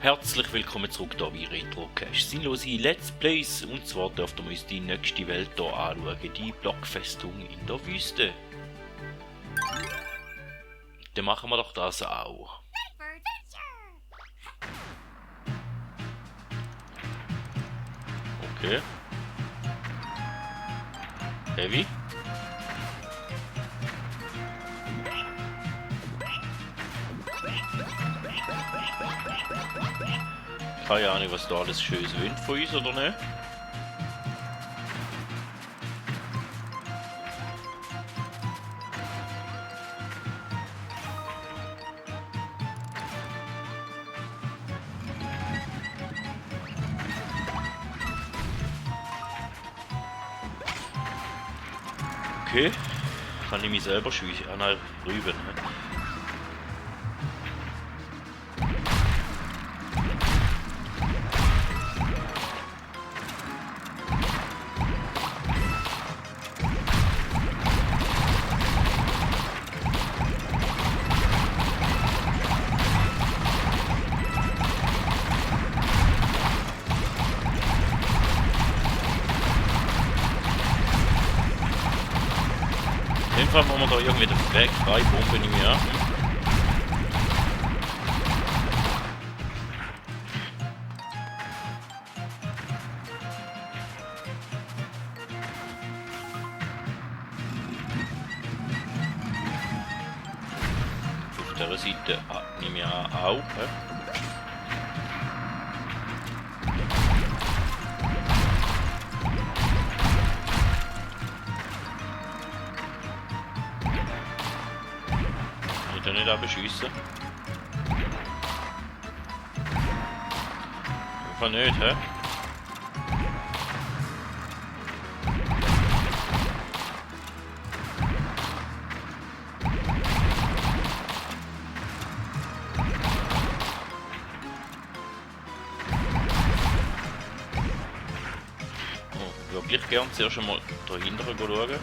Herzlich willkommen zurück hier bei Retrocast. Sinnlose Let's Plays, und zwar dürft ihr uns die nächste Welt hier anschauen, die Blockfestung in der Wüste. Dann machen wir doch das auch. Okay. Heavy. Keine Ahnung, was da alles Schönes wünscht von uns, oder nicht? Okay. Kann ich mich selber schiessen? Ah nein, rüben. Auf jeden Fall machen wir da irgendwie den Weg frei, Bombe nicht mehr. Auf dieser Seite nehme ich auch. Nicht abschiessen. Einfach nicht, hä? Oh, ich würde gleich gerne zuerst einmal dahinter schauen.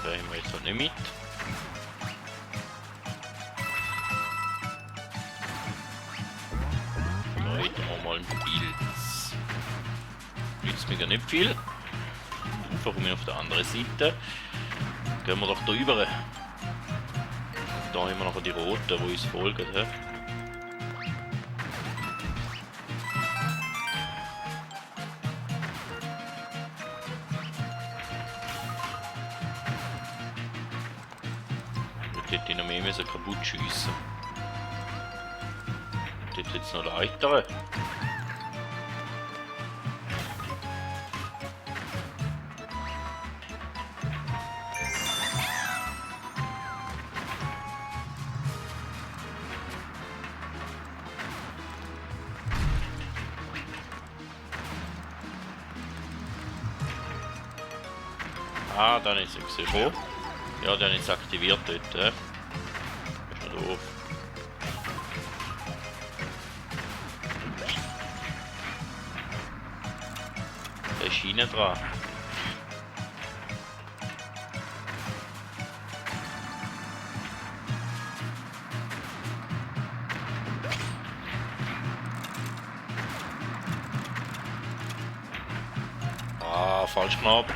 Da haben wir jetzt noch nicht mit. Da hätten wir mal ein Pilz. Nützt mir gar nicht viel. Einfach um auf der anderen Seite. Gehen wir doch da rüber. Da haben wir noch die Roten, die uns folgen. He? Hätte ich noch mehr kaputt schiessen. Dort jetzt noch Leiter. Ah, dann ist es gesehen. Ja, dann ist es aktiviert dort. Ist noch doof. Da ist Schiene dran. Ah, falsch Knopf.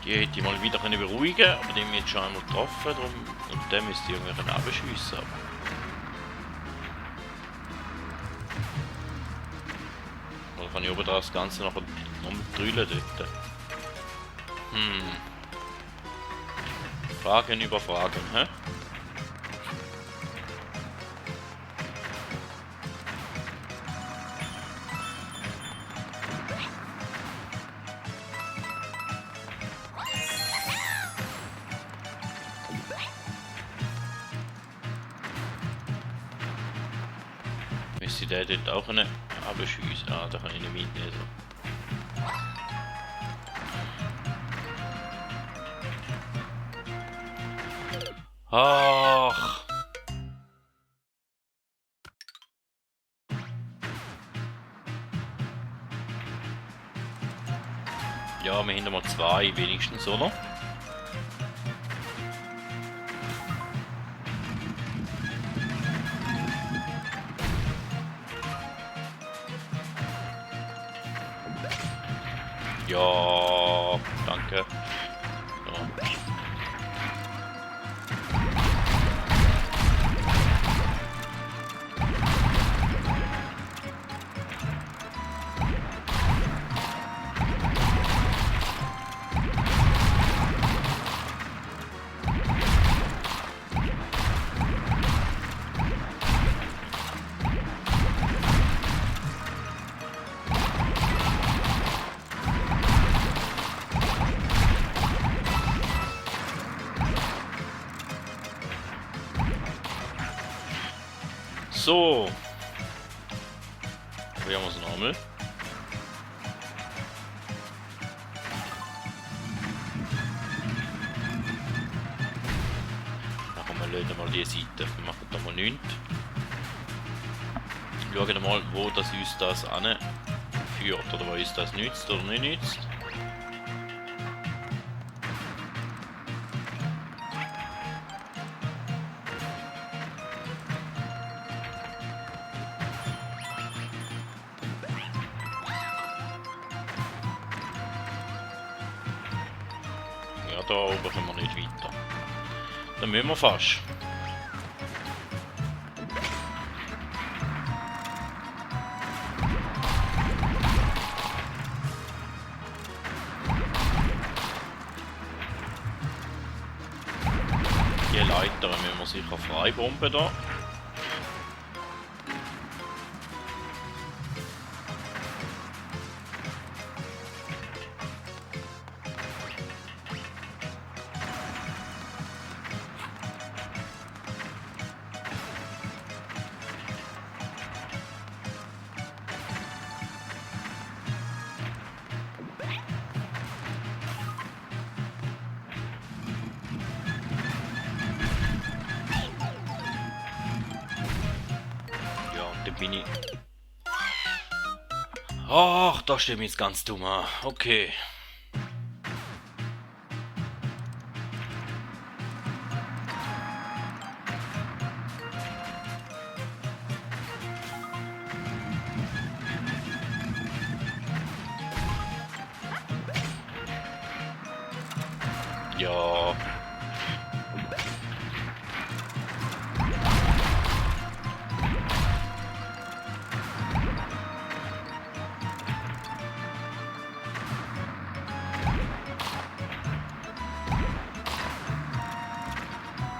Die hätte ich mal wieder beruhigen können, aber die haben jetzt schon einmal getroffen, darum, und den müsste ich irgendwie abschiessen. Oder kann ich oben das Ganze noch drüllen dort? Fragen über Fragen, hä? Müsste der dort auch einen abschiessen? Ah, da kann ich nicht mitnehmen. Ach! Ja, wir haben mal 2 wenigstens, oder? Ja, danke. Ja. So. Probieren wir es nochmal. Machen wir mal die Seite. Wir machen da mal nichts. Schauen mal, wo das uns das anführt oder wo uns das nützt oder nicht nützt. Ja, da oben können wir nicht weiter. Dann müssen wir fast. Die Leiter müssen wir sicher freibomben da. Bin ich. Ach, da steht mir jetzt ganz dumm an. Okay. Ja.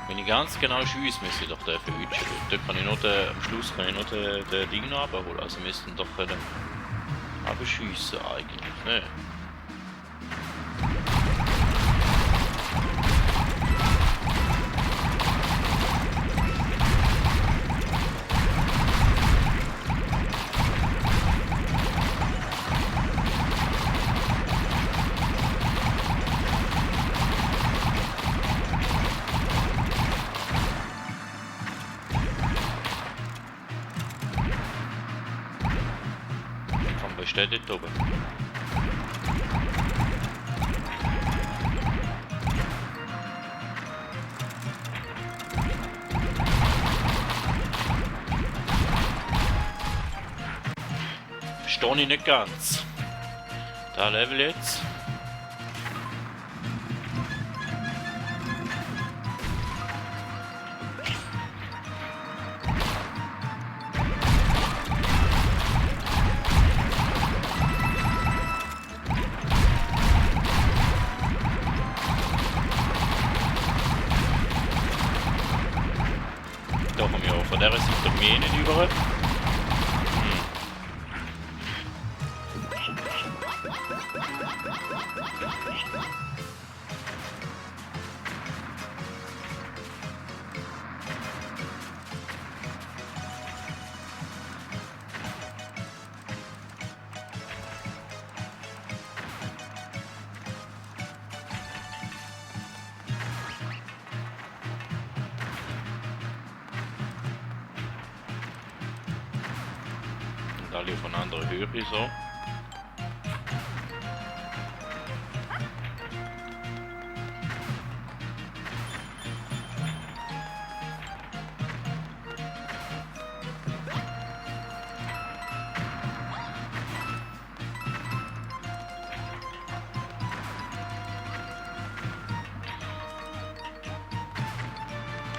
Wenn ich ganz genau schieße, müsste ich doch den verwischen. Dort kann ich noch am Schluss kann ich noch den Ding noch abholen. Also müssten doch abschiessen eigentlich, ne? Steht dort oben. Verstehe ich nicht ganz. Da Level jetzt. Da kommen wir auch von der Seite mehr nicht über. alle auf einer anderen Höhe so.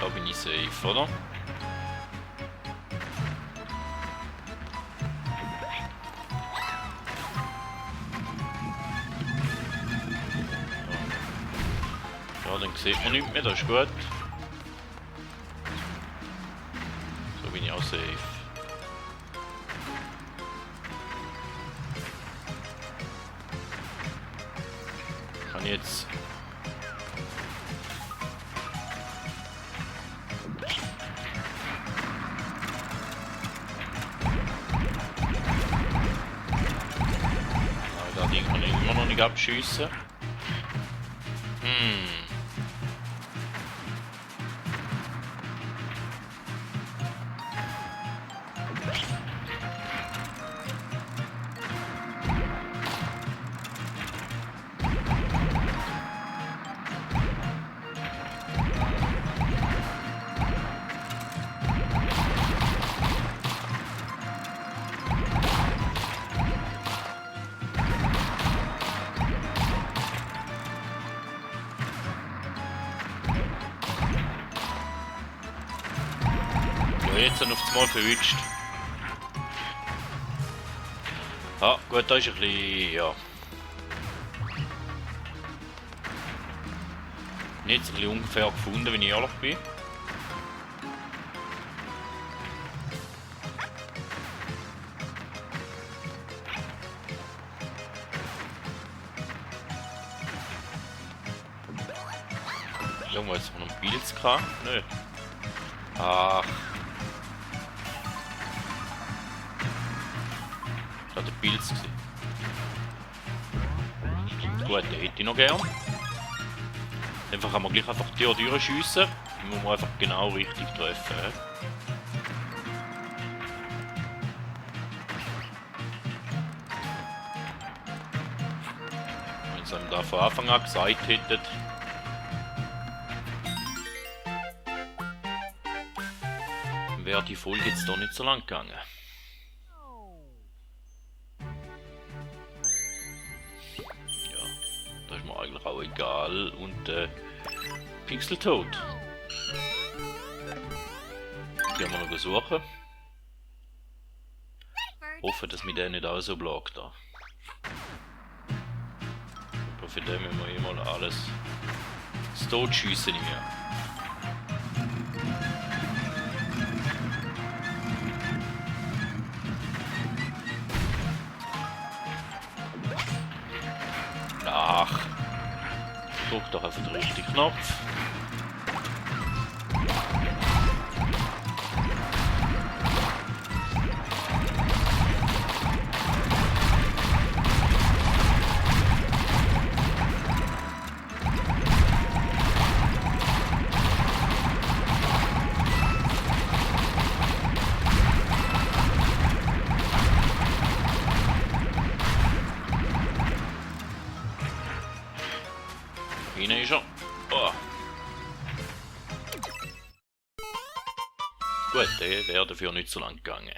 Da bin ich safe, oder? Ja, dann sieht man nicht mehr, das ist gut. So bin ich auch safe. Kann ich jetzt... Da Ding kann ich immer noch nicht abschiessen. Jetzt dann auf das Mal verwünscht. Ah, gut, da ist ein bisschen, ja. Jetzt ein bisschen ungefähr gefunden, wenn ich ehrlich bin. Irgendwo jetzt noch ein Pilz gehabt? Nö. Ach. Das war der Pilz. Gut, den hätte ich noch gern. Einfach kann man gleich einfach die durchschiessen. Dann muss man einfach genau richtig treffen. Wenn sie einem da von Anfang an gesagt hätten. Wäre die Folge jetzt doch nicht so lang gegangen. Das ist mir eigentlich auch egal. Und Pixel tot. Die haben wir noch suchen. Hoffe, dass mich der nicht auch so blockt. Aber für den müssen wir immer alles das Totschiessen nicht mehr. Ach, drück doch einfach den richtigen Knopf. Hinein ist er. Oh. Gut, der wäre dafür nicht so lang gegangen.